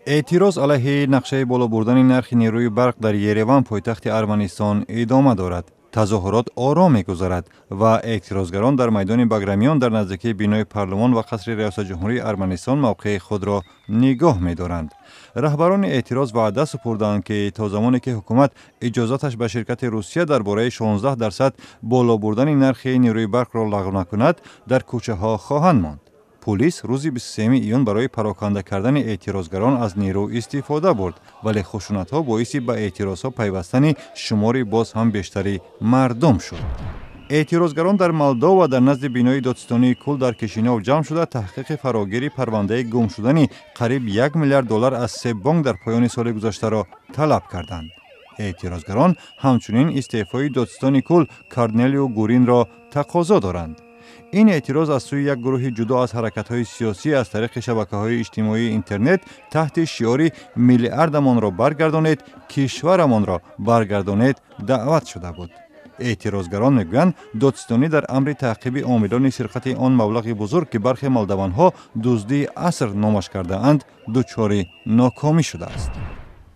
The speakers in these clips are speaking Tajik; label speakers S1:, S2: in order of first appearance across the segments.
S1: Эътироз алайҳи нақшаи боло бурдани нархи нерӯи барқ дар Ереван, пойтахти Арманистон, идома дорад. Тазоҳурот ором мегузарад ва эътирозгарон дар майдони Баграмиён дар наздикии бинои парлумон ва қасри риёсатҷумҳурии Арманистон мавқеи худро нигоҳ медоранд. Раҳбарони эътироз ваъда супурданд, ки то замоне ки ҳукумат иҷозаташ ба ширкати Русия дар бораи 16% боло бурдани нархи нерӯи барқро лағв накунад, дар кӯчаҳо хоҳанд монд. Пулис рӯзи 23 июн барои пароканда кардани эътирозгарон аз нерӯ истифода бурд, вале хушунатҳо боиси ба эътирозҳо пайвастани шумори боз ҳам бештари мардум шуд. Эътирозгарон дар Молдова дар назди бинои додситонии кул дар Кишинёв ҷамъ шуда, таҳқиқи фарогири парвандаи гум шудани қариб 1 миллиард доллар аз се бонк дар поёни соли гузаштаро талаб карданд. Эътирозгарон ҳамчунин истеъфои додситони кул Корнелиу Гуринро тақозо доранд. Ин эътироз аз сӯи як гурӯҳи ҷудо аз ҳаракатҳои сиёсӣ аз тариқи шабакаҳои иҷтимоии интернет таҳти шиори «Миллиардамонро баргардонед, кишварамонро баргардонед» даъват шуда буд. Эътирозгарон мегӯянд, додситонӣ дар амри таъқиби омилони сирқати он маблағи бузург, ки бархе молдаванҳо дуздии аср номаш кардаанд, дучори нокомӣ шудааст.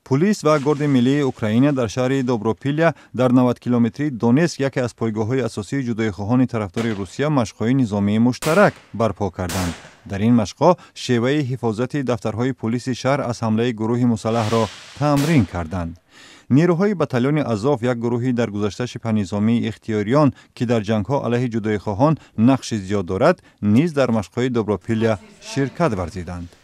S1: Пулис ва Горди миллии Украина дар шаҳри Добропиля дар 90 километрии Донецк, яке аз пойгоҳҳои асосии ҷудоихоҳони тарафдори Русия, машқҳои низомии муштарак барпо карданд. Дар ин машқҳо шеваи ҳифозати дафтарҳои пулиси шаҳр аз ҳамлаи гурӯҳи мусаллаҳро тамрин карданд. Нерӯҳои батальони Азов, як гурӯҳи дар гузашта шибҳанизомии ихтиёриён, ки дар ҷангҳо алайҳи ҷудоихоҳон нақши зиёд дорад, низ дар машқҳои Добропиля ширкат варзиданд.